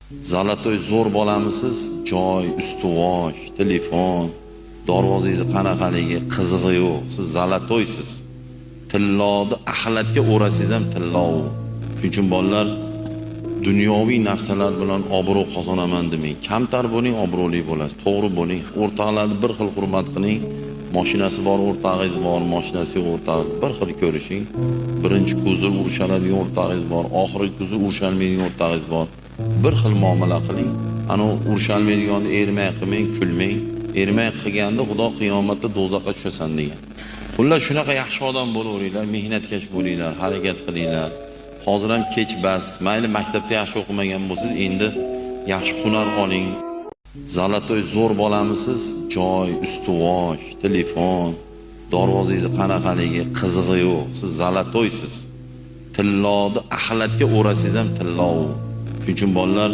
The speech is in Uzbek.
Золотой zo'r bolamisiz? Joy, ustuvosh, telefon, darvozangizni qanaqaligi qizig'i yo'q. Siz золотой siz. Tilloni axlatga o'rasangiz ham tillo u. Shuning uchun, bolalar, dunyoviy narsalar bilan obro' qozonaman demang. Kamtar bo'ling, obro'li bo'lasiz. To'g'ri bo'ling. O'rtoqlarni bir xil hurmat qiling. Mashinasi bor o'rtog'ingiz bor, mashinasi yo'q o'rtog'ingiz bir xil ko'rishing. Birinchi kuzov urushaladigan o'rtog'ingiz bor, oxirgi kuzov urushalmaydigan o'rtog'ingiz bor. Bir xil muomala qiling. Ana urushalmaydiganni ermak qilmang, kulmang. Ermak qilganda Xudo qiyomatda do'zaxga tushasan degan. Xullas, shunaqa yaxshi odam bo'laveringlar, mehnatkash bo'linglar, harakat qilinglar. Hozir ham kech bas. Mayli, maktabda yaxshi o'qimagan bo'lsangiz, endi yaxshi hunar oling. Золотой zo'r bolamisiz? Joy, ustuvosh, telefon, darvozangizni qanaqaligi qizig'i yo'q. Siz золотой siz. Tilloni axlatga o'rasangiz ham tillo u. Shuning uchun, bolalar.